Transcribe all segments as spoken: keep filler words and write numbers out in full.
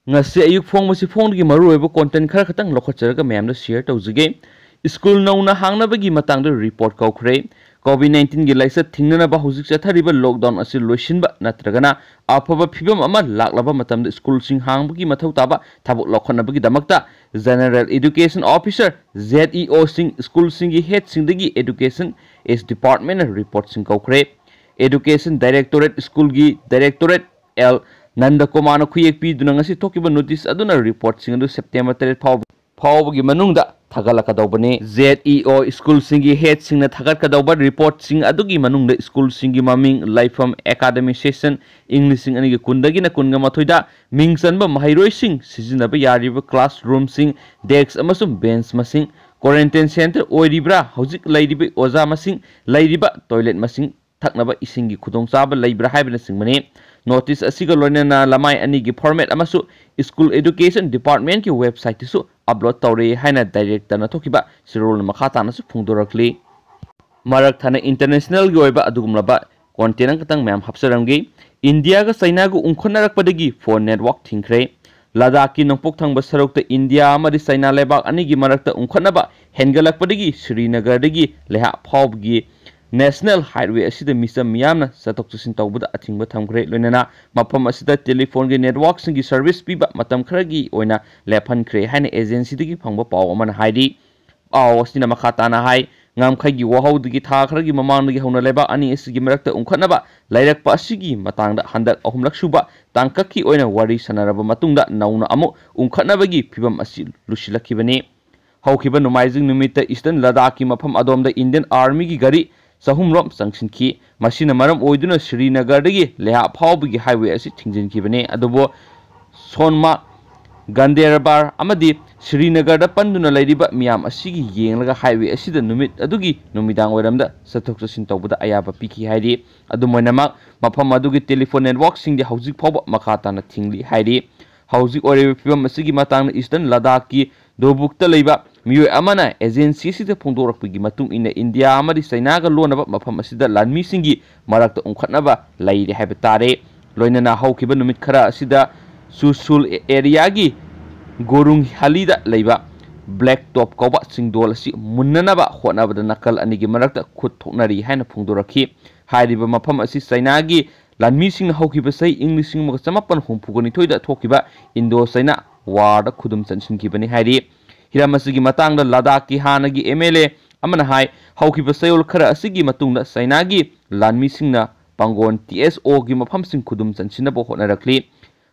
ꯉꯁꯤ ꯑꯌꯨꯛ ꯐꯣꯡꯕꯁꯤ ꯐꯣꯡꯕꯒꯤ ꯃꯔꯨꯑꯣꯏꯕ content ꯈꯔ ꯈꯛꯇꯪ ꯂꯧꯈꯠꯆꯔꯒ ꯃꯌꯥꯝꯗ share ꯇꯧꯖꯒꯦ꯫ ꯁ꯭ꯀꯨꯜ ꯅꯧꯅ ꯍꯥꯡꯅꯕꯒꯤ ꯃꯇꯥꯡꯗ report ꯀꯧꯈ꯭ꯔꯦ꯫ COVID nineteen ꯒꯤ ꯂꯥꯏꯆꯠ ꯊꯤꯡꯅꯅꯕ ꯍꯧꯖꯤꯛ ꯆꯠꯊꯔꯤꯕ lockdown ꯑꯁꯤ ꯂꯣꯏꯁꯤꯟꯕ ꯅꯠꯇ꯭ꯔꯒꯅ ꯑꯐꯕ ꯐꯤꯕꯝ ꯑꯃ ꯂꯥꯛꯂꯕ ꯃꯇꯝꯗ ꯁ꯭ꯀꯨꯜꯁꯤꯡ ꯍꯥꯡꯕꯒꯤ ꯃꯊꯧ ꯇꯥꯕ ꯊꯕꯛ ꯂꯧꯈꯠꯅꯕꯒꯤꯗꯃꯛꯇ General Education Officer, ZEO ꯁꯤꯡ, ꯁ꯭ꯀꯨꯜꯁꯤꯡꯒꯤ head ꯁꯤꯡꯗꯒꯤ Education S Department ꯅ report ꯁꯤꯡ ꯀꯧꯈ꯭ꯔꯦ꯫ Education Directorate, ꯁ꯭ꯀꯨꯜꯒꯤ Directorate ꯑꯦꯜ ꯅꯟꯗꯀꯨꯃꯥꯔꯅ ꯈꯨꯌꯦꯛ ꯄꯤꯗꯨꯅ ꯉꯁꯤ ꯊꯣꯛꯈꯤꯕ notice ꯑꯗꯨꯅ report ꯁꯤꯡ ꯑꯗꯨ September ꯇꯔꯦꯠ ꯐꯥꯎꯕ, ꯐꯥꯎꯕꯒꯤ ꯃꯅꯨꯡꯗ ꯊꯥꯒꯠꯂꯛꯀꯗꯧꯕꯅꯤ꯫ ZEO ꯁ꯭ꯀꯨꯜꯁꯤꯡꯒꯤ head ꯁꯤꯡꯅ ꯊꯥꯒꯠꯀꯗꯧꯕ report ꯁꯤꯡ ꯑꯗꯨꯒꯤ ꯃꯅꯨꯡꯗ ꯁ꯭ꯀꯨꯜꯁꯤꯡꯒꯤ ꯃꯃꯤꯡ, ꯂꯩꯐꯝ, academic session, ꯏꯪ ꯂꯤꯁꯤꯡ ꯑꯅꯤꯒ ꯀꯨꯟꯗꯒꯤꯅ ꯀꯨꯟꯒ ꯃꯥꯊꯣꯏꯗ ꯃꯤꯡ ꯆꯟꯕ ꯃꯍꯩꯔꯣꯏꯁꯤꯡ ꯁꯤꯖꯤꯟꯅꯕ ꯌꯥꯔꯤꯕ classroom ꯁꯤꯡ, desk ꯑꯃꯁꯨꯡ bench ꯃꯁꯤꯡ, quarantine center ꯑꯣꯏꯔꯤꯕ꯭ꯔꯥ, ꯍꯧꯖꯤꯛ ꯂꯩꯔꯤꯕ ꯑꯣꯖꯥ ꯃꯁꯤꯡ, ꯂꯩꯔꯤꯕ toilet ꯃꯁꯤꯡ, ꯊꯛꯅꯕ ꯏꯁꯤꯡꯒꯤ ꯈꯨꯗꯣꯡꯆꯥꯕ ꯂꯩꯕ꯭ꯔꯥ ꯍꯥꯏꯕꯅꯆꯤꯡꯕꯅꯤ꯫ Notice ꯑꯁꯤꯒ ꯂꯣꯏꯅꯅ ꯂꯃꯥꯏ ꯑꯅꯤꯒꯤ format ꯑꯃꯁꯨ School Education Department ꯀꯤ website ꯇꯁꯨ upload ꯇꯧꯔꯦ ꯍꯥꯏꯅ Director ꯅ ꯊꯣꯛꯈꯤꯕ ꯆꯦꯔꯣꯜꯅ ꯃꯈꯥ ꯇꯥꯅꯁꯨ ꯐꯣꯡꯗꯣꯔꯛꯂꯤ꯫ ꯃꯔꯛ ꯊꯠꯅ international ꯒꯤ ꯑꯣꯏꯕ ꯑꯗꯨꯒꯨꯝꯂꯕ content ꯑꯃꯈꯛꯇꯪ ꯃꯌꯥꯝ ꯍꯥꯞꯆꯔꯝꯒꯦ꯫ ꯏꯟꯗꯤꯌꯥꯒ ꯆꯩꯅꯥꯒ ꯎꯪꯈꯠꯅꯔꯛꯄꯗꯒꯤ phone network ꯊꯤꯡꯈ꯭ꯔꯦ꯫ ꯂꯗꯥꯈꯀꯤ ꯅꯣꯡꯄꯣꯛ ꯊꯪꯕ ꯁꯔꯨꯛꯇ ꯏꯟꯗꯤꯌꯥ ꯑꯃꯗꯤ ꯆꯩꯅꯥ ꯂꯩꯕꯥꯛ ꯑꯅꯤꯒꯤ ꯃꯔꯛꯇ ꯎꯪꯈꯠꯅꯕ ꯍꯦꯟꯒꯠꯂꯛꯄꯗꯒꯤ ꯁ꯭ꯔꯤꯅꯒꯔꯗꯒꯤ ꯂꯦꯍꯥ ꯐꯥꯎꯕꯒꯤ National Highway ꯑꯁꯤꯗ ꯃꯤꯆꯝ ꯃꯤꯌꯥꯝꯅ ꯆꯠꯊꯣꯛ ꯆꯠꯁꯤꯟ ꯇꯧꯕꯗ ꯑꯊꯤꯡꯕ ꯊꯝꯈ꯭ꯔꯦ꯫ ꯂꯣꯏꯅꯅ ꯃꯐꯝ ꯑꯁꯤꯗ telephone ꯒꯤ network ꯁꯤꯡꯒꯤ service ꯄꯤꯕ ꯃꯇꯝ ꯈꯔꯒꯤ ꯑꯣꯏꯅ ꯂꯦꯞꯍꯟꯈ꯭ꯔꯦ ꯍꯥꯏꯅ agency ꯗꯒꯤ ꯐꯪꯕ ꯄꯥꯎ ꯑꯃꯅ ꯍꯥꯏꯔꯤ꯫ ꯄꯥꯎ ꯑꯁꯤꯅ ꯃꯈꯥ ꯇꯥꯅ ꯍꯥꯏ, ꯉꯝꯈꯩꯒꯤ ꯋꯥꯍꯧꯗꯒꯤ ꯊꯥ ꯈꯔꯒꯤ ꯃꯃꯥꯡꯗꯒꯤ ꯍꯧꯅ ꯂꯩꯕꯥꯛ ꯑꯅꯤ ꯑꯁꯤꯒꯤ ꯃꯔꯛꯇ ꯎꯪꯈꯠꯅꯕ ꯂꯩꯔꯛꯄ ꯑꯁꯤꯒꯤ ꯃꯇꯥꯡꯗ ꯍꯟꯗꯛ ꯑꯍꯨꯝꯂꯛ ꯁꯨꯕ ꯇꯥꯡꯀꯛꯀꯤ ꯑꯣꯏꯅ ꯋꯥꯔꯤ ꯁꯥꯟꯅꯔꯕ ꯃꯇꯨꯡꯗ ꯅꯧꯅ ꯑꯃꯨꯛ ꯎꯪꯈꯠꯅꯕꯒꯤ ꯐꯤꯕꯝ ꯑꯁꯤ ꯂꯨꯁꯤꯜꯂꯛꯈꯤꯕꯅꯤ꯫ ꯍꯧꯈꯤꯕ ꯅꯣꯡꯃꯥꯏꯖꯤꯡ ꯅꯨꯃꯤꯠꯇ Eastern ꯂꯗꯥꯈꯀꯤ ꯃꯐꯝ ꯑꯗꯣꯝꯗ Indian Army ꯒꯤ ꯒꯥꯔꯤ ꯆꯍꯨꯝ ꯔꯣꯝ ꯆꯪꯁꯤꯟꯈꯤ꯫ ꯃꯁꯤꯅ ꯃꯔꯝ ꯑꯣꯏꯗꯨꯅ ꯁ꯭ꯔꯤꯅꯒꯔꯗꯒꯤ ꯂꯦꯍꯥ ꯐꯥꯎꯕꯒꯤ highway ꯑꯁꯤ ꯊꯤꯡꯖꯤꯟꯈꯤꯕꯅꯤ꯫ ꯑꯗꯨꯕꯨ ꯁꯣꯟꯃꯥ, ꯒꯟꯗꯦꯔꯕꯥꯔ ꯑꯃꯗꯤ ꯁ꯭ꯔꯤꯅꯒꯔꯗ ꯄꯟꯗꯨꯅ ꯂꯩꯔꯤꯕ ꯃꯤꯌꯥꯝ ꯑꯁꯤꯒꯤ ꯌꯦꯡꯂꯒ highway ꯑꯁꯤꯗ ꯅꯨꯃꯤꯠ ꯑꯗꯨꯒꯤ ꯅꯨꯃꯤꯗꯥꯡ ꯋꯥꯏꯔꯝꯗ ꯆꯠꯊꯣꯛ ꯆꯠꯁꯤꯟ ꯇꯧꯕꯗ ꯑꯌꯥꯕ ꯄꯤꯈꯤ ꯍꯥꯏꯔꯤ꯫ ꯑꯗꯨꯝ ꯑꯣꯏꯅꯃꯛ, ꯃꯐꯝ ꯑꯗꯨꯒꯤ telephone network ꯁꯤꯡꯗꯤ ꯍꯧꯖꯤꯛ ꯐꯥꯎꯕ ꯃꯈꯥ ꯇꯥꯅ ꯊꯤꯡꯂꯤ ꯍꯥꯏꯔꯤ꯫ ꯍꯧꯖꯤꯛ ꯑꯣꯏꯔꯤꯕ ꯐꯤꯕꯝ ꯑꯁꯤꯒꯤ ꯃꯇꯥꯡꯗ Eastern ꯂꯗꯥꯈꯀꯤ ꯗꯣꯕꯨꯛꯇ ꯂꯩꯕ ꯃꯤꯑꯣꯏ ꯑꯃꯅ agency ꯑꯁꯤꯗ ꯐꯣꯡꯗꯣꯔꯛꯄꯒꯤ ꯃꯇꯨꯡ ꯏꯟꯅ, ꯏꯟꯗꯤꯌꯥ ꯑꯃꯗꯤ ꯆꯩꯅꯥꯒ ꯂꯣꯟꯅꯕ ꯃꯐꯝ ꯑꯁꯤꯗ ꯂꯥꯟꯃꯤꯁꯤꯡꯒꯤ ꯃꯔꯛꯇ ꯎꯪꯈꯠꯅꯕ ꯂꯩꯔꯦ ꯍꯥꯏꯕ ꯇꯥꯔꯦ꯫ ꯂꯣꯏꯅꯅ ꯍꯧꯈꯤꯕ ꯅꯨꯃꯤꯠ ꯈꯔ ꯑꯁꯤꯗ ꯆꯨꯁꯨꯜ ꯑꯦꯔꯤꯌꯥꯒꯤ ꯒꯣꯔꯨꯡ ꯍꯥꯂꯤꯗ ꯂꯩꯕ ꯕ꯭ꯂꯦꯛ ꯇꯣꯞ ꯀꯧꯕ ꯆꯤꯡꯗꯣꯜ ꯑꯁꯤ ꯃꯨꯟꯅꯅꯕ ꯍꯣꯠꯅꯕꯗ ꯅꯥꯀꯜ ꯑꯅꯤꯒꯤ ꯃꯔꯛꯇ ꯈꯨꯠ ꯊꯣꯛꯅꯔꯤ ꯍꯥꯏꯅ ꯐꯣꯡꯗꯣꯔꯛꯈꯤ꯫ ꯍꯥꯏꯔꯤꯕ ꯃꯐꯝ ꯑꯁꯤ ꯆꯩꯅꯥꯒꯤ ꯂꯥꯟꯃꯤꯁꯤꯡꯅ ꯍꯧꯈꯤꯕ ꯆꯍꯤ ꯏꯪ ꯂꯤꯁꯤꯡ ꯑꯃꯒ ꯆꯃꯥꯄꯟ ꯍꯨꯝꯐꯨꯒ ꯅꯤꯊꯣꯏꯗ ꯊꯣꯛꯈꯤꯕ ꯏꯟꯗꯣ ꯆꯩꯅꯥ ꯋꯥꯔꯗ ꯈꯨꯗꯨꯝ ꯆꯟꯁꯤꯟꯈꯤꯕꯅꯤ ꯍꯥꯏꯔꯤ꯫ ꯍꯤꯔꯝ ꯑꯁꯤꯒꯤ ꯃꯇꯥꯡꯗ ꯂꯗꯥꯈꯀꯤ ꯍꯥꯟꯅꯒꯤ ꯑꯦꯝ ꯑꯦꯜ ꯑꯦ ꯑꯃꯅ ꯍꯥꯏ, ꯍꯧꯈꯤꯕ ꯆꯌꯣꯜ ꯈꯔ ꯑꯁꯤꯒꯤ ꯃꯇꯨꯡꯗ ꯆꯩꯅꯥꯒꯤ ꯂꯥꯟꯃꯤꯁꯤꯡꯅ ꯄꯥꯡꯒꯣꯟ ꯇꯤ ꯑꯦꯁ ꯑꯣꯒꯤ ꯃꯐꯝꯁꯤꯡ ꯈꯨꯗꯨꯝ ꯆꯟꯁꯤꯟꯅꯕ ꯍꯣꯠꯅꯔꯛꯂꯤ꯫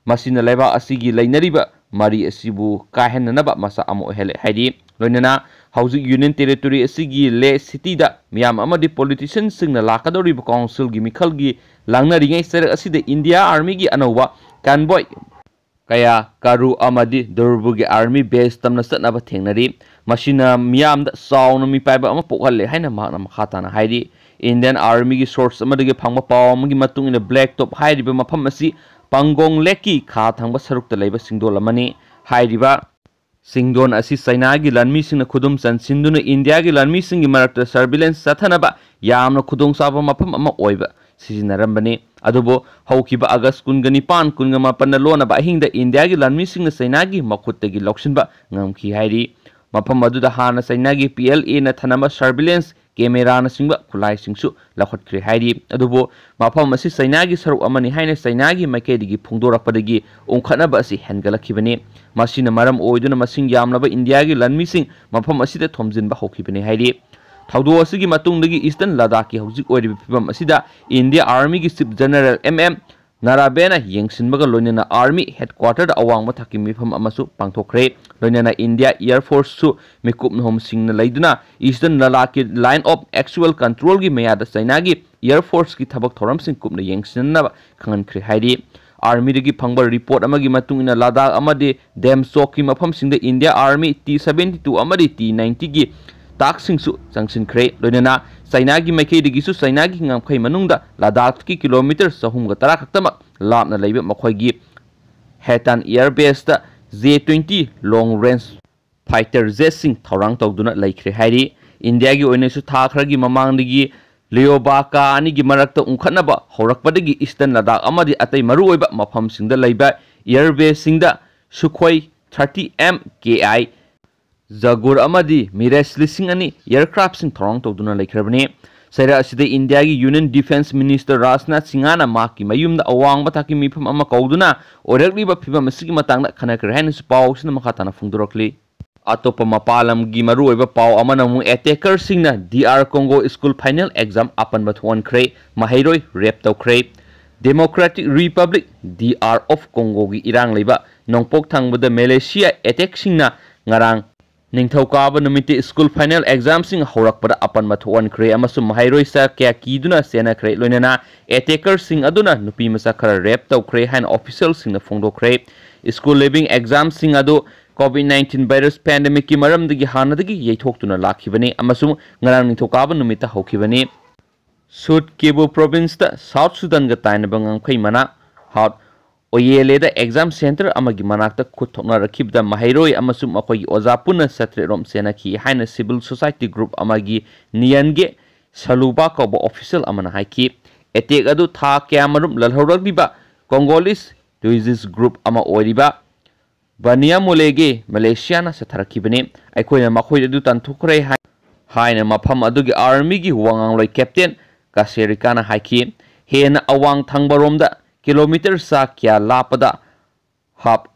ꯃꯁꯤꯅ ꯂꯩꯕꯥꯛ ꯑꯁꯤꯒꯤ ꯂꯩꯅꯔꯤꯕ ꯃꯔꯤ ꯑꯁꯤꯕꯨ ꯀꯥꯏꯍꯟꯅꯅꯕ ꯃꯆꯥꯛ ꯑꯃ ꯑꯣꯏꯍꯜꯂꯦ ꯍꯥꯏꯔꯤ꯫ ꯂꯣꯏꯅꯅ ꯍꯧꯖꯤꯛ ꯌꯨꯅꯤꯌꯟ ꯇꯦꯔꯤꯇꯣꯔꯤ ꯑꯁꯤꯒꯤ ꯂꯦ ꯁꯤꯇꯤꯗ ꯃꯤꯌꯥꯝ ꯑꯃꯗꯤ ꯄꯣꯂꯤꯇꯤꯁꯤꯌꯟꯁꯤꯡꯅ ꯂꯥꯛꯀꯗꯧꯔꯤꯕ ꯀꯥꯎꯟꯁꯤꯜꯒꯤ ꯃꯤꯈꯜꯒꯤ ꯂꯥꯡꯅꯔꯤꯉꯩ ꯆꯩꯔꯛ ꯑꯁꯤꯗ ꯏꯟꯗꯤꯌꯥ ꯑꯥꯔꯃꯤꯒꯤ ꯑꯅꯧꯕ ꯀꯟꯚꯣꯏ ꯀꯌꯥ ꯀꯥꯔꯨ ꯑꯃꯗꯤ ꯗꯨꯔꯕꯨꯒꯤ ꯑꯥꯔꯃꯤ ꯕꯦꯁ ꯇꯝꯅ ꯆꯠꯅꯕ ꯊꯦꯡꯅꯔꯤ꯫ ꯃꯁꯤꯅ ꯃꯤꯌꯥꯝꯗ ꯆꯥꯎꯅ ꯃꯤꯄꯥꯏꯕ ꯑꯃ ꯄꯣꯛꯍꯜꯂꯦ ꯍꯥꯏꯅ ꯃꯍꯥꯛꯅ ꯃꯈꯥ ꯇꯥꯅ ꯍꯥꯏꯔꯤ꯫ ꯏꯟꯗꯤꯌꯟ ꯑꯥꯔꯃꯤꯒꯤ ꯁꯣꯔꯁ ꯑꯃꯗꯒꯤ ꯐꯪꯕ ꯄꯥꯎ ꯑꯃꯒꯤ ꯃꯇꯨꯡ ꯏꯟꯅ, ꯕ꯭ꯂꯦꯛ ꯇꯣꯞ ꯍꯥꯏꯔꯤꯕ ꯃꯐꯝ ꯑꯁꯤ ꯄꯥꯡꯒꯣꯡ ꯂꯦꯛꯀꯤ ꯈꯥ ꯊꯪꯕ ꯁꯔꯨꯛꯇ ꯂꯩꯕ ꯆꯤꯡꯗꯣꯜ ꯑꯃꯅꯤ꯫ ꯍꯥꯏꯔꯤꯕ ꯆꯤꯡꯗꯣꯟ ꯑꯁꯤ ꯆꯩꯅꯥꯒꯤ ꯂꯥꯟꯃꯤꯁꯤꯡꯅ ꯈꯨꯗꯨꯝ ꯆꯟꯁꯤꯟꯗꯨꯅ ꯏꯟꯗꯤꯌꯥꯒꯤ ꯂꯥꯟꯃꯤꯁꯤꯡꯒꯤ ꯃꯔꯛꯇ ꯁꯔꯚꯤꯂꯦꯟꯁ ꯆꯠꯊꯅꯕ ꯌꯥꯝꯅ ꯈꯨꯗꯣꯡꯆꯥꯕ ꯃꯐꯝ ꯑꯃ ꯑꯣꯏꯕ ꯁꯤꯖꯤꯟꯅꯔꯝꯕꯅꯤ꯫ ꯑꯗꯨꯕꯨ ꯍꯧꯈꯤꯕ ꯑꯥꯒꯁ ꯀꯨꯟꯒ ꯅꯤꯄꯥꯟ, ꯀꯨꯟꯒ ꯃꯥꯄꯟꯗ ꯂꯣꯟꯅꯕ ꯑꯍꯤꯡꯗ ꯏꯟꯗꯤꯌꯥꯒꯤ ꯂꯥꯟꯃꯤꯁꯤꯡꯅ ꯆꯩꯅꯥꯒꯤ ꯃꯈꯨꯠꯇꯒꯤ ꯂꯧꯁꯤꯟꯕ ꯉꯝꯈꯤ ꯍꯥꯏꯔꯤ꯫ ꯃꯐꯝ ꯑꯗꯨꯗ ꯍꯥꯟꯅ ꯆꯩꯅꯥꯒꯤ ꯄꯤ ꯑꯦꯜ ꯑꯦꯅ ꯊꯅꯝꯕ ꯁꯔꯚꯤꯂꯦꯟꯁ ꯀꯦꯃꯦꯔꯥꯅꯆꯤꯡꯕ ꯈꯨꯠꯂꯥꯏꯁꯤꯡꯁꯨ ꯂꯧꯈꯠꯈ꯭ꯔꯦ ꯍꯥꯏꯔꯤ꯫ ꯑꯗꯨꯕꯨ ꯃꯐꯝ ꯑꯁꯤ ꯆꯩꯅꯥꯒꯤ ꯁꯔꯨꯛ ꯑꯃꯅꯤ ꯍꯥꯏꯅ ꯆꯩꯅꯥꯒꯤ ꯃꯥꯏꯀꯩꯗꯒꯤ ꯐꯣꯡꯗꯣꯔꯛꯄꯗꯒꯤ ꯎꯪꯈꯠꯅꯕ ꯑꯁꯤ ꯍꯦꯟꯒꯠꯂꯛꯈꯤꯕꯅꯤ꯫ ꯃꯁꯤꯅ ꯃꯔꯝ ꯑꯣꯏꯗꯨꯅ ꯃꯁꯤꯡ ꯌꯥꯝꯂꯕ ꯏꯟꯗꯤꯌꯥꯒꯤ ꯂꯥꯟꯃꯤꯁꯤꯡ ꯃꯐꯝ ꯑꯁꯤꯗ ꯊꯣꯝꯖꯤꯟꯕ ꯍꯧꯈꯤꯕꯅꯤ ꯍꯥꯏꯔꯤ꯫ ꯊꯧꯗꯣꯛ ꯑꯁꯤꯒꯤ ꯃꯇꯨꯡꯗꯒꯤ ꯏꯁꯇꯔꯟ ꯂꯗꯥꯈꯀꯤ ꯍꯧꯖꯤꯛ ꯑꯣꯏꯔꯤꯕ ꯐꯤꯕꯝ ꯑꯁꯤꯗ ꯏꯟꯗꯤꯌꯥ ꯑꯥꯔꯃꯤꯒꯤ ꯆꯤꯐ ꯖꯦꯅꯔꯦꯜ ꯑꯦꯝ ꯑꯦꯝ ꯅꯥꯔꯥꯕꯦꯅ ꯌꯦꯡꯁꯤꯟꯕꯒ ꯂꯣꯏꯅꯅ ꯑꯥꯔꯃꯤ ꯍꯦꯗꯀ꯭ꯋꯥꯇꯔꯗ ꯑꯋꯥꯡꯕ ꯊꯥꯛꯀꯤ ꯃꯤꯐꯝ ꯑꯃꯁꯨ ꯄꯥꯡꯊꯣꯛꯈ꯭ꯔꯦ꯫ ꯂꯣꯏꯅꯅ ꯏꯟꯗꯤꯌꯥ ꯑꯦꯌꯔ ꯐꯣꯔꯁꯁꯨ ꯃꯤꯀꯨꯞ ꯅꯍꯨꯝꯁꯤꯡꯅ ꯂꯩꯗꯨꯅ ꯏꯁꯇꯔꯟ ꯂꯗꯥꯈꯀꯤ ꯂꯥꯏꯟ ꯑꯣꯐ ꯑꯦꯛꯆꯨꯋꯦꯜ ꯀꯟꯇ꯭ꯔꯣꯜꯒꯤ ꯃꯌꯥꯗ ꯆꯩꯅꯥꯒꯤ ꯑꯦꯌꯔ ꯐꯣꯔꯁꯀꯤ ꯊꯕꯛ ꯊꯧꯔꯝꯁꯤꯡ ꯀꯨꯞꯅ ꯌꯦꯡꯁꯤꯟꯅꯕ ꯈꯪꯍꯟꯈ꯭ꯔꯦ ꯍꯥꯏꯔꯤ꯫ ꯑꯥꯔꯃꯤꯗꯒꯤ ꯐꯪꯕ ꯔꯤꯄꯣꯔꯠ ꯑꯃꯒꯤ ꯃꯇꯨꯡ ꯏꯟꯅ ꯂꯗꯥꯈ ꯑꯃꯗꯤ ꯗꯦꯝꯆꯣꯛꯀꯤ ꯃꯐꯝꯁꯤꯡꯗ India army T seventy two ꯑꯃꯗꯤ ꯇꯤ ꯅꯥꯏꯟꯇꯤꯒꯤ ꯇꯥꯡꯛꯁꯤꯡꯁꯨ ꯆꯪꯁꯤꯟꯈ꯭ꯔꯦ꯫ ꯂꯣꯏꯅꯅ ꯆꯩꯅꯥꯒꯤ ꯃꯥꯏꯀꯩꯗꯒꯤꯁꯨ ꯆꯩꯅꯥꯒꯤ ꯉꯝꯈꯩ ꯃꯅꯨꯡꯗ ꯂꯗꯥꯈꯀꯤ ꯀꯤꯂꯣꯃꯤꯇꯔ ꯆꯍꯨꯝꯒ ꯇꯔꯥ ꯈꯛꯇꯃꯛ ꯂꯥꯞꯅ ꯂꯩꯕ ꯃꯈꯣꯏꯒꯤ ꯍꯦꯇꯥꯟ ꯑꯦꯌꯔ ꯕꯦꯁꯇ ꯖꯦ ꯇ꯭ꯋꯦꯟꯇꯤ ꯂꯣꯡ ꯔꯦꯟꯖ ꯐꯥꯏꯇꯔ ꯖꯦꯠꯁꯤꯡ ꯊꯧꯔꯥꯡ ꯇꯧꯗꯨꯅ ꯂꯩꯈ꯭ꯔꯦ ꯍꯥꯏꯔꯤ꯫ ꯏꯟꯗꯤꯌꯥꯒꯤ ꯑꯣꯏꯅꯁꯨ ꯊꯥ ꯈꯔꯒꯤ ꯃꯃꯥꯡꯗꯒꯤ ꯂꯤꯑꯣꯕꯥꯀꯥ ꯑꯅꯤꯒꯤ ꯃꯔꯛꯇ ꯎꯪꯈꯠꯅꯕ ꯍꯧꯔꯛꯄꯗꯒꯤ ꯏꯁꯇꯔꯟ ꯂꯗꯥꯈ ꯑꯃꯗꯤ ꯑꯇꯩ ꯃꯔꯨꯑꯣꯏꯕ ꯃꯐꯝꯁꯤꯡꯗ ꯂꯩꯕ ꯑꯦꯌꯔꯕꯦꯁꯁꯤꯡꯗ ꯁꯨꯈꯣꯏ ꯊꯥꯔꯇꯤ ꯑꯦꯝ ꯀꯦ ꯑꯥꯏ, ꯖꯒꯨꯔ ꯑꯃꯗꯤ ꯃꯤꯔꯦꯖ ꯂꯤꯁꯤꯡ ꯑꯅꯤ ꯑꯦꯌꯔꯀ꯭ꯔꯥꯐꯁꯤꯡ ꯊꯧꯔꯥꯡ ꯇꯧꯗꯨꯅ ꯂꯩꯈ꯭ꯔꯕꯅꯤ꯫ ꯆꯩꯔꯥꯛ ꯑꯁꯤꯗ ꯏꯟꯗꯤꯌꯥꯒꯤ ꯌꯨꯅꯤꯌꯟ ꯗꯤꯐꯦꯟꯁ ꯃꯤꯅꯤꯁꯇꯔ ꯔꯥꯖꯅꯥꯊ ꯁꯤꯡꯍꯅ ꯃꯍꯥꯛꯀꯤ ꯃꯌꯨꯝꯗ ꯑꯋꯥꯡꯕ ꯊꯥꯛꯀꯤ ꯃꯤꯐꯝ ꯑꯃ ꯀꯧꯗꯨꯅ ꯑꯣꯏꯔꯛꯂꯤꯕ ꯐꯤꯕꯝ ꯑꯁꯤꯒꯤ ꯃꯇꯥꯡꯗ ꯈꯟꯅꯈ꯭ꯔꯦ ꯍꯥꯏꯅꯁꯨ ꯄꯥꯎ ꯑꯁꯤꯅ ꯃꯈꯥ ꯇꯥꯅ ꯐꯣꯡꯗꯣꯔꯛꯂꯤ꯫ ꯑꯇꯣꯞꯄ ꯃꯄꯥꯟ ꯂꯝꯒꯤ ꯃꯔꯨꯑꯣꯏꯕ ꯄꯥꯎ ꯑꯃꯅ ꯑꯃꯨꯛ ꯑꯦꯇꯦꯀꯔꯁꯤꯡꯅ D R Congo school final exam ꯑꯄꯟꯕ ꯊꯣꯛꯍꯟꯈ꯭ꯔꯦ, ꯃꯍꯩꯔꯣꯏ ꯔꯦꯞ ꯇꯧꯈ꯭ꯔꯦ꯫ Democratic republic D R of ꯀꯣꯡꯒꯣꯒꯤ ꯏꯔꯥꯡ ꯂꯩꯕ ꯅꯣꯡꯄꯣꯛ ꯊꯪꯕꯗ ꯃꯦꯂꯦꯁꯤꯌꯥ ꯑꯦꯇꯦꯛꯁꯤꯡꯅ ꯉꯔꯥꯡ ꯅꯤꯡꯊꯧꯀꯥꯕ ꯅꯨꯃꯤꯠꯇ ꯁ꯭ꯀꯨꯜ ꯐꯥꯏꯅꯦꯜ ꯑꯦꯛꯖꯥꯝꯁꯤꯡ ꯍꯧꯔꯛꯄꯗ ꯑꯄꯟꯕ ꯊꯣꯛꯍꯟꯈ꯭ꯔꯦ ꯑꯃꯁꯨꯡ ꯃꯍꯩꯔꯣꯏ ꯆꯥ ꯀꯌꯥ ꯀꯤꯗꯨꯅ ꯆꯦꯟꯅꯈ꯭ꯔꯦ, ꯂꯣꯏꯅꯅ ꯑꯦꯇꯦꯀꯔꯁꯤꯡ ꯑꯗꯨꯅ ꯅꯨꯄꯤ ꯃꯆꯥ ꯈꯔ ꯔꯦꯞ ꯇꯧꯈ꯭ꯔꯦ ꯍꯥꯏꯅ ꯑꯣꯐꯤꯁꯤꯌꯦꯜꯁꯤꯡꯅ ꯐꯣꯡꯗꯣꯛꯈ꯭ꯔꯦ꯫ ꯁ꯭ꯀꯨꯜ ꯂꯤꯚꯤꯡ ꯑꯦꯛꯖꯥꯝꯁꯤꯡ ꯑꯗꯨ ꯀꯣꯚꯤꯗ ꯅꯥꯏꯟꯇꯤꯟ ꯚꯥꯏꯔꯁ ꯄꯦꯟꯗꯦꯃꯤꯛꯀꯤ ꯃꯔꯝꯗꯒꯤ ꯍꯥꯟꯅꯗꯒꯤ ꯌꯩꯊꯣꯛꯇꯨꯅ ꯂꯥꯛꯈꯤꯕꯅꯤ ꯑꯃꯁꯨꯡ ꯉꯔꯥꯡ ꯅꯤꯡꯊꯧꯀꯥꯕ ꯅꯨꯃꯤꯠꯇ ꯍꯧꯈꯤꯕꯅꯤ꯫ ꯁꯨꯠ ꯀꯦꯕꯨ ꯄ꯭ꯔꯣꯚꯤꯟꯁꯇ ꯁꯥꯎꯠ ꯁꯨꯗꯥꯟꯒ ꯇꯥꯏꯅꯕ ꯉꯝꯈꯩ ꯃꯅꯥ ꯍꯥꯎꯠ ꯑꯣꯌꯦꯂꯦꯗ ꯑꯦꯛꯖꯥꯝ ꯁꯦꯟꯇꯔ ꯑꯃꯒꯤ ꯃꯅꯥꯛꯇ ꯈꯨꯠ ꯊꯣꯛꯅꯔꯛꯈꯤꯕꯗ ꯃꯍꯩꯔꯣꯏ ꯑꯃꯁꯨꯡ ꯃꯈꯣꯏꯒꯤ ꯑꯣꯖꯥ ꯄꯨꯟꯅ ꯆꯥꯇ꯭ꯔꯦꯠ ꯔꯣꯝ ꯆꯦꯟꯅꯈꯤ ꯍꯥꯏꯅ ꯁꯤꯚꯤꯜ ꯁꯣꯁꯥꯏꯇꯤ ꯒ꯭ꯔꯨꯞ ꯑꯃꯒꯤ ꯅꯤꯌꯟꯒꯦ ꯁꯂꯨꯕꯥ ꯀꯧꯕ ꯑꯣꯐꯤꯁꯤꯌꯦꯜ ꯑꯃꯅ ꯍꯥꯏꯈꯤ꯫ ꯑꯦꯇꯦꯛ ꯑꯗꯨ ꯊꯥ ꯀꯌꯥꯃꯔꯨꯝ ꯂꯜꯍꯧꯔꯛꯂꯤꯕ ꯀꯣꯡꯒꯣꯂꯤꯁ ꯇꯨꯔꯤꯖꯤꯁ ꯒ꯭ꯔꯨꯞ ꯑꯃ ꯑꯣꯏꯔꯤꯕ ꯕꯅꯤꯌꯥꯃꯨꯂꯦꯒꯤ ꯃꯂꯦꯁꯤꯌꯥꯅ ꯆꯠꯊꯔꯛꯈꯤꯕꯅꯤ꯫ ꯑꯩꯈꯣꯏꯅ ꯃꯈꯣꯏ ꯑꯗꯨ ꯇꯥꯟꯊꯣꯛꯈ꯭ꯔꯦ ꯍꯥꯏ-, ꯍꯥꯏꯅ ꯃꯐꯝ ꯑꯗꯨꯒꯤ ꯑꯥꯔꯃꯤꯒꯤ ꯋꯥꯉꯥꯡꯂꯣꯏ ꯀꯦꯞꯇꯦꯟ ꯀꯥꯁꯦꯔꯤꯀꯥꯅ ꯍꯥꯏꯈꯤ꯫ ꯍꯦꯟꯅ ꯑꯋꯥꯡ ꯊꯪꯕꯔꯣꯝꯗ ꯀꯤꯂꯣꯃꯤꯇꯔ ꯆꯥ ꯀꯌꯥ ꯂꯥꯞꯄꯗ ꯍꯥꯞ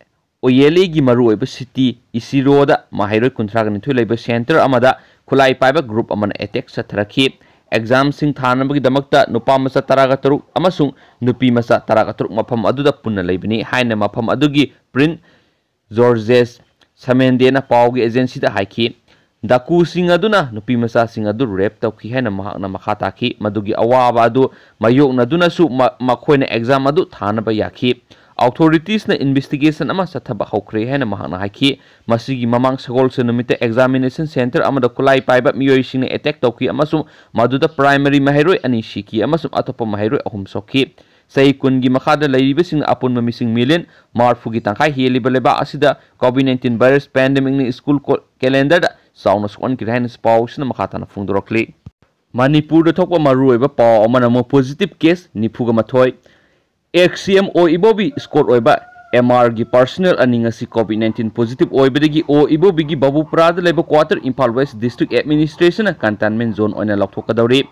ꯑꯣꯌꯦꯂꯤꯒꯤ ꯃꯔꯨꯑꯣꯏꯕ ꯁꯤꯇꯤ ꯏꯁꯤꯔꯣꯗ ꯃꯍꯩꯔꯣꯏ ꯀꯨꯟꯊ꯭ꯔꯥꯒ ꯅꯤꯊꯣꯏ ꯂꯩꯕ ꯁꯦꯟꯇꯔ ꯑꯃꯗ ꯈꯨꯠꯂꯥꯏ ꯄꯥꯏꯕ ꯒ꯭ꯔꯨꯞ ꯑꯃꯅ ꯑꯦꯇꯦꯛ ꯆꯠꯊꯔꯛꯈꯤ꯫ ꯑꯦꯛꯖꯥꯝꯁꯤꯡ ꯊꯥꯅꯕꯒꯤꯗꯃꯛꯇ ꯅꯨꯄꯥ ꯃꯆꯥ ꯇꯔꯥꯒ ꯇꯔꯨꯛ ꯑꯃꯁꯨꯡ ꯅꯨꯄꯤ ꯃꯆꯥ ꯇꯔꯥꯒ ꯇꯔꯨꯛ ꯃꯐꯝ ꯑꯗꯨꯗ ꯄꯨꯟꯅ ꯂꯩꯕꯅꯤ ꯍꯥꯏꯅ ꯃꯐꯝ ꯑꯗꯨꯒꯤ ꯄ꯭ꯔꯤꯟꯁ ꯖꯣꯔꯖꯦꯁ ꯁꯃꯦꯟꯗꯦꯅ ꯄꯥꯎꯒꯤ ꯑꯦꯖꯦꯟꯁꯤꯗ ꯍꯥꯏꯈꯤ꯫ ꯗꯥꯀꯨꯁꯤꯡ ꯑꯗꯨꯅ ꯅꯨꯄꯤ ꯃꯆꯥꯁꯤꯡ ꯑꯗꯨ ꯔꯦꯞ ꯇꯧꯈꯤ ꯍꯥꯏꯅ ꯃꯍꯥꯛꯅ ꯃꯈꯥ ꯇꯥꯈꯤ꯫ ꯃꯗꯨꯒꯤ ꯑꯋꯥꯕ ꯑꯗꯨ ꯃꯥꯌꯣꯛꯅꯗꯨꯅꯁꯨ ꯃ-, ꯃꯈꯣꯏꯅ ꯑꯦꯛꯖꯥꯝ ꯑꯗꯨ ꯊꯥꯅꯕ ꯌꯥꯈꯤ꯫ ꯑꯣꯊꯣꯔꯤꯇꯤꯁꯅ ꯏꯟꯚꯦꯁꯇꯤꯒꯦꯁꯟ ꯑꯃ ꯆꯠꯊꯕ ꯍꯧꯈ꯭ꯔꯦ ꯍꯥꯏꯅ ꯃꯍꯥꯛꯅ ꯍꯥꯏꯈꯤ꯫ ꯃꯁꯤꯒꯤ ꯃꯃꯥꯡ ꯁꯒꯣꯜꯁꯦꯟ ꯅꯨꯃꯤꯠꯇ ꯑꯦꯛꯖꯥꯃꯤꯅꯦꯁꯟ ꯁꯦꯟꯇꯔ ꯑꯃꯗ ꯈꯨꯠꯂꯥꯏ ꯄꯥꯏꯕ ꯃꯤꯑꯣꯏꯁꯤꯡꯅ ꯑꯦꯇꯦꯛ ꯇꯧꯈꯤ ꯑꯃꯁꯨꯡ ꯃꯗꯨꯗ ꯄ꯭ꯔꯥꯏꯃꯔꯤ ꯃꯍꯩꯔꯣꯏ ꯑꯅꯤ ꯁꯤꯈꯤ ꯑꯃꯁꯨꯡ ꯑꯇꯣꯞꯄ ꯃꯍꯩꯔꯣꯏ ꯑꯍꯨꯝ ꯁꯣꯛꯈꯤ꯫ ꯆꯍꯤ ꯀꯨꯟꯒꯤ ꯃꯈꯥꯗ ꯂꯩꯔꯤꯕꯁꯤꯡꯅ ꯑꯄꯨꯟꯕ ꯃꯤꯁꯤꯡ ꯃꯤꯂꯤꯌꯟ ꯃꯔꯤꯐꯨꯒꯤ ꯇꯪꯈꯥꯏ ꯍꯦꯜꯂꯤꯕ ꯂꯩꯕꯥꯛ ꯑꯁꯤꯗ ꯀꯣꯚꯤꯗ ꯅꯥꯏꯟꯇꯤꯟ ꯚꯥꯏꯔꯁ ꯄꯦꯟꯗꯦꯃꯤꯛꯅ ꯁ꯭ꯀꯨꯜ ꯀꯣ-, ꯀꯦꯂꯦꯟꯗꯔꯗ ꯆꯥꯎꯅ ꯁꯣꯛꯍꯟꯈ꯭ꯔꯦ ꯍꯥꯏꯅꯁꯨ ꯄꯥꯎꯁꯤꯅ ꯃꯈꯥ ꯇꯥꯅ ꯐꯣꯡꯗꯣꯔꯛꯂꯤ꯫ ꯃꯅꯤꯄꯨꯔꯗ ꯊꯣꯛꯄ ꯃꯔꯨꯑꯣꯏꯕ ꯄꯥꯎ ꯑꯃꯅ ꯑꯃꯨꯛ ꯄꯣꯖꯤꯇꯤꯚ ꯀꯦꯁ ꯅꯤꯐꯨꯒ ꯃꯥꯊꯣꯏ, ꯑꯦꯛꯁ ꯁꯤ ꯑꯦꯝ ꯑꯣ ꯏꯕꯣꯕꯤ ꯁ꯭ꯀꯣꯠ ꯑꯣꯏꯕ ꯑꯦꯝ ꯑꯥꯔꯒꯤ ꯄꯥꯔꯁꯣꯅꯦꯜ ꯑꯅꯤ ꯉꯁꯤ ꯀꯣꯚꯤꯗ ꯅꯥꯏꯟꯇꯤꯟ ꯄꯣꯖꯤꯇꯤꯚ ꯑꯣꯏꯕꯗꯒꯤ ꯑꯣ ꯏꯕꯣꯕꯤꯒꯤ ꯕꯥꯕꯨꯄꯨꯔꯥꯗ ꯂꯩꯕ ꯀ꯭ꯋꯥꯇꯔ ꯏꯝꯐꯥꯜ ꯋꯦꯁ ꯗꯤꯁꯇ꯭ꯔꯤꯛ ꯑꯦꯗꯃꯤꯅꯤꯁꯇ꯭ꯔꯦꯁꯟꯅ ꯀꯟꯇꯦꯟꯃꯦꯟ ꯖꯣꯟ ꯑꯣꯏꯅ ꯂꯥꯎꯊꯣꯛꯀꯗꯧꯔꯤ꯫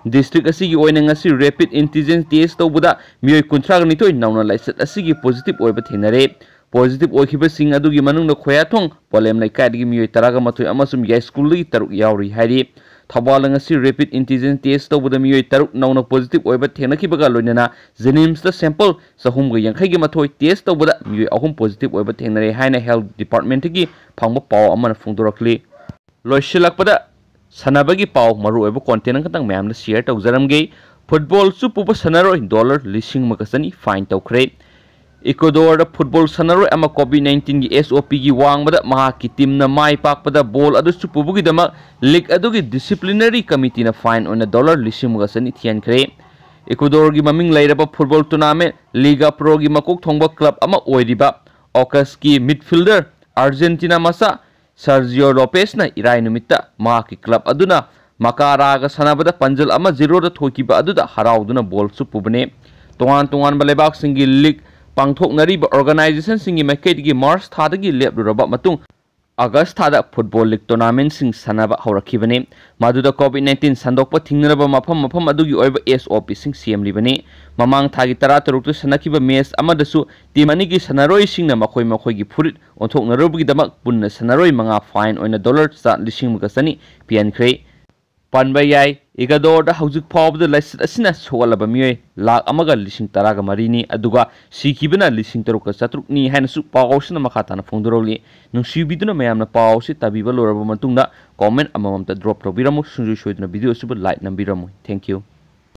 ꯗꯤꯁꯇ꯭ꯔꯤꯛ ꯑꯁꯤꯒꯤ ꯑꯣꯏꯅ ꯉꯁꯤ ꯔꯦꯄꯤꯗ ꯑꯦꯟꯇꯤꯖꯦꯟ ꯇꯦꯁ ꯇꯧꯕꯗ ꯃꯤꯑꯣꯏ ꯀꯨꯟꯊ꯭ꯔꯥꯒ ꯅꯤꯊꯣꯏ ꯅꯧꯅ ꯂꯥꯏꯆꯠ ꯑꯁꯤꯒꯤ ꯄꯣꯖꯤꯇꯤꯚ ꯑꯣꯏꯕ ꯊꯦꯡꯅꯔꯦ꯫ ꯄꯣꯖꯤꯇꯤꯚ ꯑꯣꯏꯈꯤꯕꯁꯤꯡ ꯑꯗꯨꯒꯤ ꯃꯅꯨꯡꯗ ꯈꯣꯌꯥꯊꯣꯡ ꯄꯣꯂꯦꯝ ꯂꯩꯀꯥꯏꯗꯒꯤ ꯃꯤꯑꯣꯏ ꯇꯔꯥꯒ ꯃꯥꯊꯣꯏ ꯑꯃꯁꯨꯡ ꯌꯥꯏꯁ꯭ꯀꯨꯜꯗꯒꯤ ꯇꯔꯨꯛ ꯌꯥꯎꯔꯤ ꯍꯥꯏꯔꯤ꯫ ꯊꯧꯕꯥꯜꯗ ꯉꯁꯤ ꯔꯦꯄꯤꯗ ꯑꯦꯟꯇꯤꯖꯦꯟ ꯇꯦꯁ ꯇꯧꯕꯗ ꯃꯤꯑꯣꯏ ꯇꯔꯨꯛ ꯅꯧꯅ ꯄꯣꯖꯤꯇꯤꯚ ꯑꯣꯏꯕ ꯊꯦꯡꯅꯈꯤꯕꯒ ꯂꯣꯏꯅꯅ ꯖꯦꯅꯤꯝꯁꯇ ꯁꯦꯝꯄꯜ ꯆꯍꯨꯝꯒ ꯌꯥꯡꯈꯩꯒ ꯃꯥꯊꯣꯏ ꯇꯦꯁ ꯇꯧꯕꯗ ꯃꯤꯑꯣꯏ ꯑꯍꯨꯝ ꯄꯣꯖꯤꯇꯤꯚ ꯑꯣꯏꯕ ꯊꯦꯡꯅꯔꯦ ꯍꯥꯏꯅ ꯍꯦꯜꯊ ꯗꯤꯄꯥꯔꯠꯃꯦꯟꯠꯇꯒꯤ ꯐꯪꯕ ꯄꯥꯎ ꯑꯃꯅ ꯐꯣꯡꯗꯣꯔꯛꯂꯤ꯫ ꯂꯣꯏꯁꯤꯜꯂꯛꯄꯗ ꯁꯥꯟꯅꯕꯒꯤ ꯄꯥꯎ, ꯃꯔꯨꯑꯣꯏꯕ ꯀꯣꯟꯇꯦꯟ ꯑꯃꯈꯛꯇꯪ ꯃꯌꯥꯝꯗ ꯁꯤꯌꯔ ꯇꯧꯖꯔꯝꯒꯦ꯫ ꯐꯨꯠꯕꯣꯜ ꯆꯨꯞꯄꯨꯕ ꯁꯥꯟꯅꯔꯣꯏ ꯗꯣꯂꯔ ꯂꯤꯁꯤꯡ ꯑꯃꯒ ꯆꯅꯤ ꯐꯥꯏꯟ ꯇꯧꯈ꯭ꯔꯦ꯫ ꯏꯀ꯭ꯋꯥꯗꯣꯔꯗ ꯐꯨꯠꯕꯣꯜ ꯁꯥꯟꯅꯔꯣꯏ ꯑꯃ ꯀꯣꯚꯤꯗ ꯅꯥꯏꯟꯇꯤꯟꯒꯤ ꯑꯦꯁ ꯑꯣ ꯄꯤꯒꯤ ꯋꯥꯡꯃꯗ ꯃꯍꯥꯛꯀꯤ ꯇꯤꯝꯅ ꯃꯥꯏ ꯄꯥꯛꯄꯗ ꯕꯣꯜ ꯑꯗꯨ ꯆꯨꯞꯄꯨꯕꯒꯤꯗꯃꯛ ꯂꯤꯒ ꯑꯗꯨꯒꯤ ꯗꯤꯁꯤꯄ꯭ꯂꯤꯅꯔꯤ ꯀꯃꯤꯇꯤꯅ ꯐꯥꯏꯟ ꯑꯣꯏꯅ ꯗꯣꯂꯔ ꯂꯤꯁꯤꯡ ꯑꯃꯒ ꯆꯅꯤ ꯊꯤꯍꯟꯈ꯭ꯔꯦ꯫ ꯏꯀ꯭ꯋꯥꯗꯣꯔꯒꯤ ꯃꯃꯤꯡ ꯂꯩꯔꯕ ꯐꯨꯠꯕꯣꯜ ꯇꯣꯔꯅꯥꯃꯦꯟꯠ ꯂꯤꯒꯥ ꯄ꯭ꯔꯣꯒꯤ ꯃꯀꯣꯛ ꯊꯣꯡꯕ ꯀ꯭ꯂꯕ ꯑꯃ ꯑꯣꯏꯔꯤꯕ ꯑꯣꯀꯁꯀꯤ ꯃꯤꯗꯐꯤꯜꯗꯔ ꯑꯥꯔꯖꯦꯟꯇꯤꯅꯥ ꯃꯆꯥ ꯁꯔꯖꯤꯑꯣ ꯂꯣꯄꯦꯁꯅ ꯏꯔꯥꯏ ꯅꯨꯃꯤꯠꯇ ꯃꯍꯥꯛꯀꯤ ꯀ꯭ꯂꯕ ꯑꯗꯨꯅ ꯃꯀꯥꯔꯥꯒ ꯁꯥꯟꯅꯕꯗ ꯄꯟꯖꯜ ꯑꯃ ꯖꯤꯔꯣꯗ ꯊꯣꯏꯈꯤꯕ ꯑꯗꯨꯗ ꯍꯔꯥꯎꯗꯨꯅ ꯕꯣꯜ ꯆꯨꯞꯄꯨꯕꯅꯤ꯫ ꯇꯣꯉꯥꯟ ꯇꯣꯉꯥꯟꯕ ꯂꯩꯕꯥꯛꯁꯤꯡꯒꯤ ꯂꯤꯒ ꯄꯥꯡꯊꯣꯛꯅꯔꯤꯕ ꯑꯣꯔꯒꯅꯥꯏꯖꯦꯁꯟꯁꯤꯡꯒꯤ ꯃꯥꯏꯀꯩꯗꯒꯤ ꯃꯥꯔꯆ ꯊꯥꯗꯒꯤ ꯂꯦꯞꯂꯨꯔꯕ ꯃꯇꯨꯡ ꯑꯥꯒꯁ ꯊꯥꯗ ꯐꯨꯠꯕꯣꯜ ꯂꯤꯒ ꯇꯣꯔꯅꯥꯃꯦꯟꯠꯁꯤꯡ ꯁꯥꯟꯅꯕ ꯍꯧꯔꯛꯈꯤꯕꯅꯤ꯫ ꯃꯗꯨꯗ ꯀꯣꯚꯤꯗ ꯅꯥꯏꯟꯇꯤꯟ ꯁꯟꯗꯣꯛꯄ ꯊꯤꯡꯅꯅꯕ ꯃꯐꯝ ꯃꯐꯝ ꯑꯗꯨꯒꯤ ꯑꯣꯏꯕ ꯑꯦꯁ ꯑꯣ ꯄꯤꯁꯤꯡ ꯁꯦꯝꯂꯤꯕꯅꯤ꯫ ꯃꯃꯥꯡ ꯊꯥꯒꯤ ꯇꯔꯥꯇꯔꯨꯛꯇ ꯁꯥꯟꯅꯈꯤꯕ ꯃꯦꯆ ꯑꯃꯗꯁꯨ ꯇꯤꯝ ꯑꯅꯤꯒꯤ ꯁꯥꯟꯅꯔꯣꯏꯁꯤꯡꯅ ꯃꯈꯣꯏ ꯃꯈꯣꯏꯒꯤ ꯐꯨꯔꯤꯠ ꯑꯣꯟꯊꯣꯛꯅꯔꯨꯕꯒꯤꯗꯃꯛ ꯄꯨꯟꯅ ꯁꯥꯟꯅꯔꯣꯏ ꯃꯉꯥ ꯐꯥꯏꯟ ꯑꯣꯏꯅ ꯗꯣꯂꯔ ꯆꯥ-, ꯂꯤꯁꯤꯡ ꯑꯃꯒ ꯆꯅꯤ ꯄꯤꯍꯟꯈ꯭ꯔꯦ꯫ ꯄꯟꯕ ꯌꯥꯏ, ꯏꯀ꯭ꯋꯥꯗꯣꯔꯗ ꯍꯧꯖꯤꯛ ꯐꯥꯎꯕꯗ ꯂꯥꯏꯆꯠ ꯑꯁꯤꯅ ꯁꯣꯛꯍꯜꯂꯕ ꯃꯤꯑꯣꯏ ꯂꯥꯈ ꯑꯃꯒ ꯂꯤꯁꯤꯡ ꯇꯔꯥꯒ ꯃꯔꯤꯅꯤ, ꯑꯗꯨꯒ ꯁꯤꯈꯤꯕꯅ ꯂꯤꯁꯤꯡ ꯇꯔꯨꯛꯀ ꯆꯥꯇ꯭ꯔꯨꯛꯅꯤ ꯍꯥꯏꯅꯁꯨ ꯄꯥꯎ ꯑꯁꯤꯅ ꯃꯈꯥ ꯇꯥꯅ ꯐꯣꯡꯗꯣꯔꯛꯂꯤ꯫ ꯅꯨꯡꯁꯤꯕꯤꯗꯨꯅ ꯃꯌꯥꯝꯅ ꯄꯥꯎ ꯑꯁꯤ ꯇꯥꯕꯤꯕ ꯂꯣꯏꯔꯕ ꯃꯇꯨꯡꯗ ꯀꯣꯃꯦꯟꯠ ꯑꯃꯃꯝꯇ ꯗ꯭ꯔꯣꯞ ꯇꯧꯕꯤꯔꯝꯃꯨ꯫ ꯁꯨꯡꯁꯣꯏ ꯁꯣꯏꯗꯅ ꯚꯤꯗꯤꯑꯣ ꯑꯁꯤꯕꯨ ꯂꯥꯏꯛ ꯅꯝꯕꯤꯔꯝꯃꯨ꯫ Thank you꯫